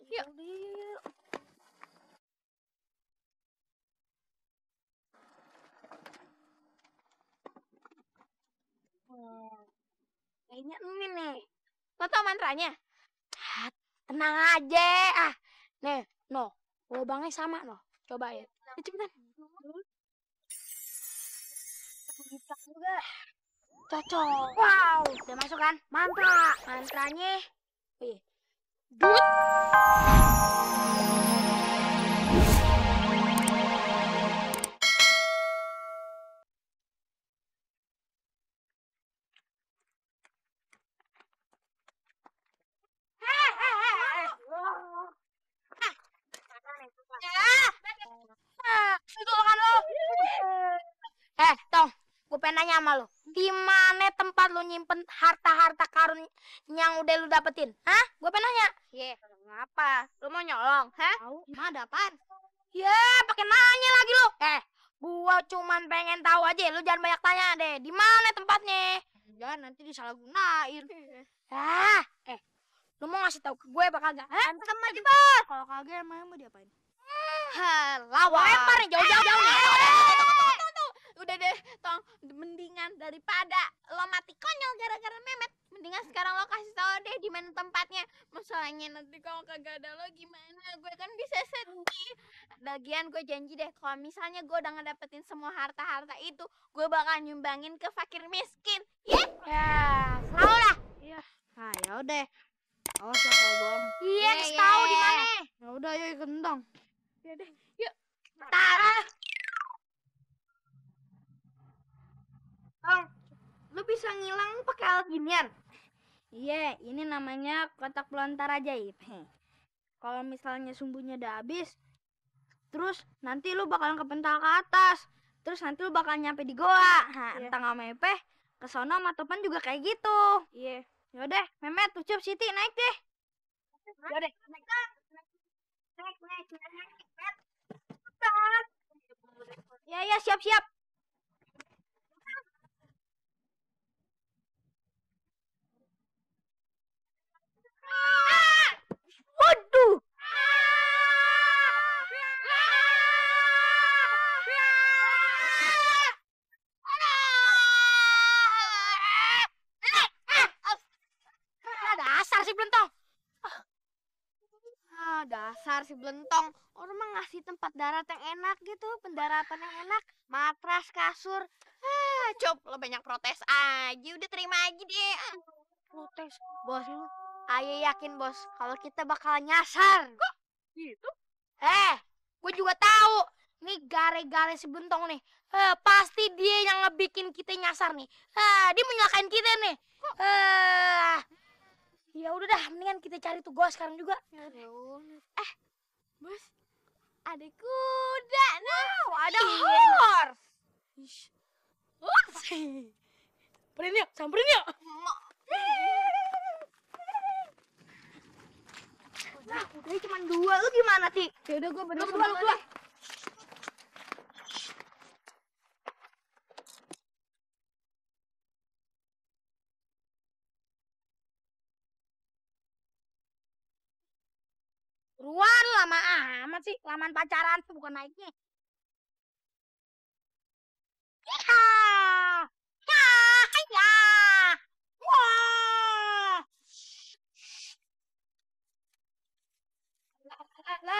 Yuk. Kayaknya ini nih. Lo tau mantranya? Tenang aja. Nih, no. Lubangnya sama, no. Coba ya. Cepetan. Bisa juga. Cocok. Wow, udah masuk kan? Mantranya. Dut. Tong, gue pengen nanya sama lu. Di mana tempat lu nyimpen harta-harta karun yang udah lu dapetin? Hah? Gue pengen nanya. Ngapa? Lu mau nyolong? Hah? Emang ada apaan? Pakai nanya lagi lu. Gua cuman pengen tahu aja. Lu jangan banyak tanya deh. Di mana tempatnya? Jangan nanti disalahgunain. Lu mau ngasih tahu ke gue apa kagak? Antem aja, Bos. Kalau kagak emang mau diapain? Lawan. Lempar nih jauh-jauh. Udah deh, Tong. Mendingan daripada lo mati konyol gara-gara Memet, mendingan sekarang lo kasih tau deh di mana tempatnya. Masalahnya nanti kalau kagak ada lo gimana? Gue kan bisa sedih. Lagian gue janji deh, kalau misalnya gue udah ngedapetin semua harta-harta itu, gue bakal nyumbangin ke fakir miskin. Selalu lah. Ya udah. Awas ya kalau bohong. Kasih tahu di mana. Ya udah, yuk kentong. Ya deh, yuk. Tong, lu bisa ngilang pakai alat ginian? Iya, ini namanya kotak pelontar ajaib. Kalau misalnya sumbunya udah habis, terus nanti lu bakalan kepental ke atas. Terus nanti lu bakalan nyampe di goa. Entah nggak mepeh, ke sono sama Topan juga kayak gitu. Iya. Yaudah, Memet, Ucup, Siti, naik deh. Yaudah. Naik. Ya, siap-siap. Waduh. Dasar si Blentong. Dasar si Blentong. Orang mah ngasih tempat darat yang enak gitu, pendaratan yang enak, matras, kasur. Cop, lo banyak protes aja, udah terima aja deh. Protes. Bos lu. Ayo yakin bos, kalau kita bakal nyasar. Kok gitu? Gue juga tahu. Nih gare-gare si Blentong nih. Pasti dia yang ngebikin kita nyasar nih. Dia mau nyelakain kita nih. Ya udah dah, mendingan kita cari tuh gua sekarang juga. Bos, ada kuda. Ada horse. Samperin yuk. Nah, kudanya cuma 2. Lu gimana, Ti? Ya udah, gue bener Dua. Buruan, lama amat sih. Lamaan pacaran tuh bukan naiknya. Lah.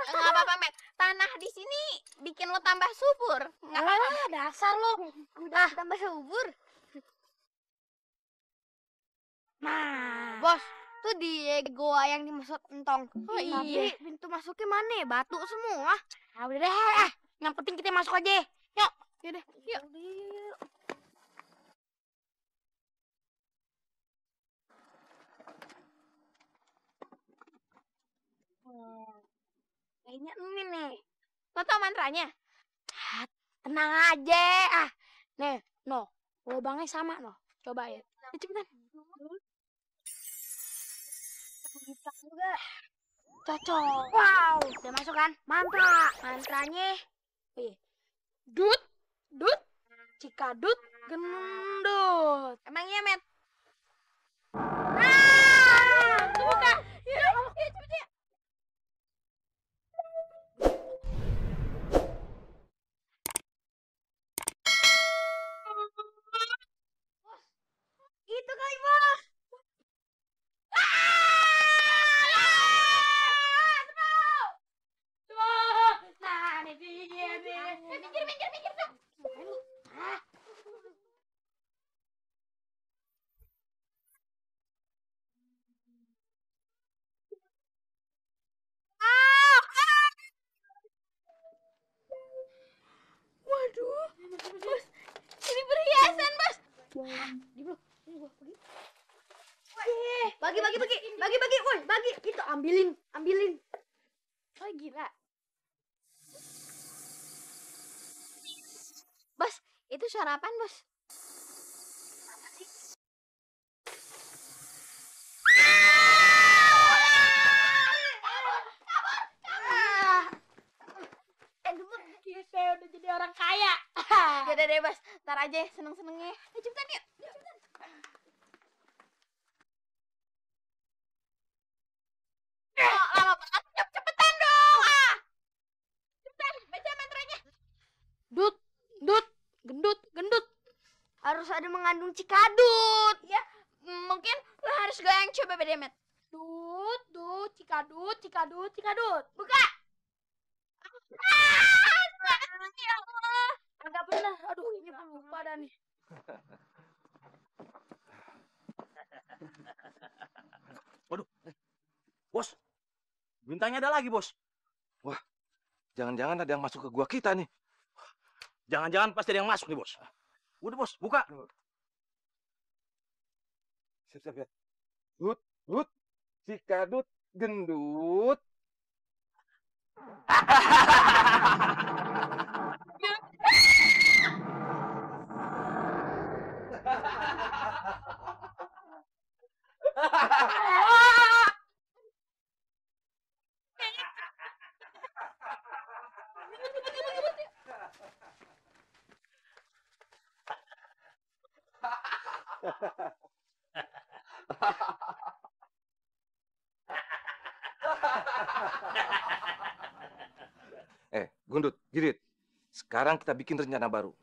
Nggak apa-apa, Met. Tanah di sini bikin lo tambah subur. Nggak apa-apa. Dasar lo. Udah tambah subur. Nah, Bos, tuh di goa yang dimaksud entong. Oh iya. Tapi pintu masuknya mana? Batu semua. Udah deh. Yang penting kita masuk aja. Yuk. Yaudah, yuk. Kayaknya ini nih. Lo tau mantranya? Tenang aja. Nih, no. Lubangnya sama, no. Coba ya. Cepetan. Bisa juga. Cocok. Wow, udah masuk kan? Mantranya. Dut. Cikadut gendut. Emang iya, Met? Buka. Ya, cepet ya. Itu kali, Bos. Nah, ini dia nih. Minggir dong. Waduh, Bos. Ini perhiasan, Bos. Bagi, woi, bagi. Itu ambilin. Oh, gila. Bos, itu suara apaan, Bos? Kita udah jadi orang kaya. Yaudah deh, Bos. Ntar aja ya, seneng-senengnya. Ayo cepetan yuk. Lama banget. Cepetan dong. Cepetan, baca mantranya. Dut, gendut. Harus ada mengandung cikadut. Ya, mungkin lo harus goyang coba beda, Met. Dut, cikadut. Buka. Ya Allah. Agak bener. Aduh, ini lupa dah nih. Waduh, Bos, bintangnya ada lagi, Bos. Wah, jangan-jangan ada yang masuk ke gua kita nih. Jangan-jangan pasti ada yang masuk nih, Bos. Udah, Bos, buka. Siap ya. Dut, cikadut, gendut. Gundut, Girit. Sekarang kita bikin rencana baru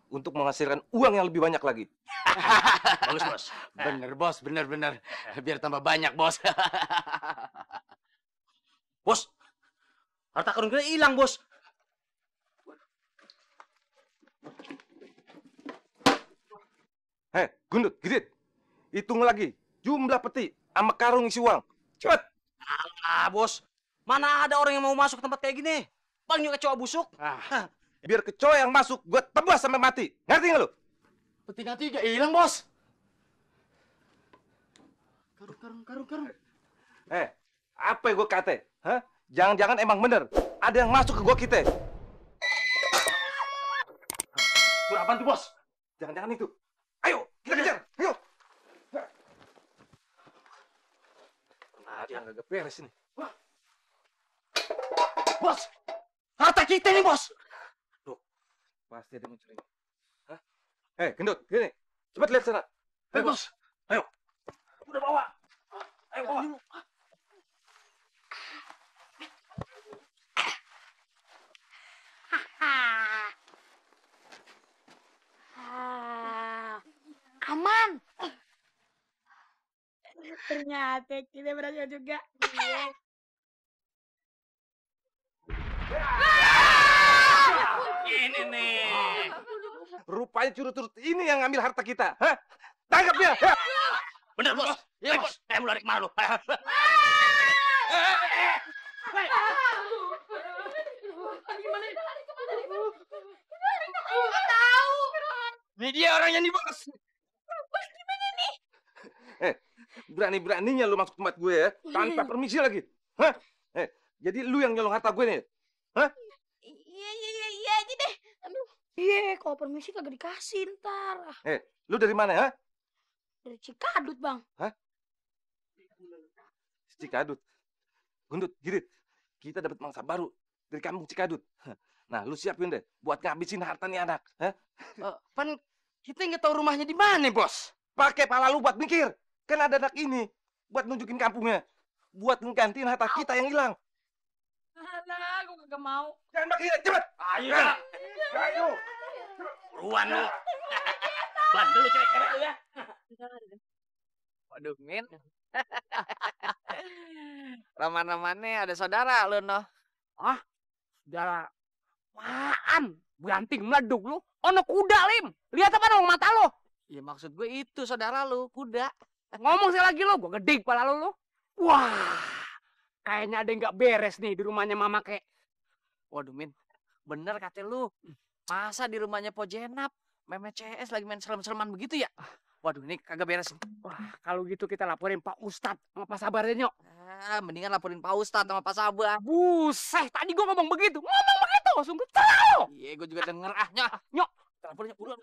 untuk menghasilkan uang yang lebih banyak lagi. Bagus, Bos. Bener, Bos. Bener. Biar tambah banyak, Bos. Bos, harta karun kita hilang, Bos. Gundut, Girit. Hitung lagi jumlah peti sama karung isi uang. Cepet. Bos. Mana ada orang yang mau masuk ke tempat kayak gini? Bang juga kecoa busuk. Biar kecoa yang masuk, gue tebas sampai mati. Ngerti nggak lu? Peti tiga hilang, Bos. Karung. Apa yang gue kata? Hah? Jangan-jangan emang bener ada yang masuk ke gua kita. Berapaan tuh, Bos? Jangan-jangan itu. Ayo, kita kejar. Ayo. Nah, dia nggak beres ini. Bos, harta kita nih, Bos. Pasti ada yang mencuri. Hah? Gendut, gini. Cepat lihat sana. Ayo, Bos. Ayo. Udah bawa. Ayo, bawa. Aman. Ternyata kita berhasil juga. Ini nih. Rupanya curut-curut ini yang ngambil harta kita. Hah? Tangkap dia. Ya. Bener, Bos. Iya, Bos. Mau lari kemana lu? Ini dia orangnya nih, Bos. Berani-beraninya lu masuk tempat gue ya, tanpa permisi lagi. Hah? Jadi lu yang nyolong harta gue nih? Hah? Iya aja deh. Aduh. Iya, kalau permisi kagak dikasih ntar. Lu dari mana, ha? Dari Cikadut, Bang. Cikadut. Gundut, Girit. Kita dapat mangsa baru. dari kampung Cikadut. Nah, lu siapin deh buat ngabisin harta nih anak. Pan kita nggak tahu rumahnya di mana, Bos. Pakai pala lu buat mikir. Kan ada anak ini buat nunjukin kampungnya. Buat nggantiin harta kita yang hilang. Alah, gue kagak mau. Jangan pakai cepet. Ayo. Ayo. Ruan lu. Bantu lu cewek-cewek lu ya. Waduh, Min. Roman-romannya ada saudara lu, noh. Saudara, apaan? Banting meleduk lu. Ono kuda, Lim. Lihat apa dong mata lu? Ya maksud gue itu saudara lu, kuda. Ngomong sekali lagi lu, gua gede kepala lu. Wah, kayaknya ada yang nggak beres nih di rumahnya Mama Kek. Waduh, Min. Bener kata lu. Masa di rumahnya Po Jenap, Meme CS lagi main serem-sereman begitu ya? Waduh, ini kagak beres. Wah, kalau gitu kita laporin Pak Ustadz sama Pak Sabar deh, Nyok. Mendingan laporin Pak Ustadz sama Pak Sabar. Buset, tadi gua ngomong begitu. Ngomong begitu, sungguh salah lu. Iya, gue juga denger. Nyok. Nyok. Kita laporin, buruan.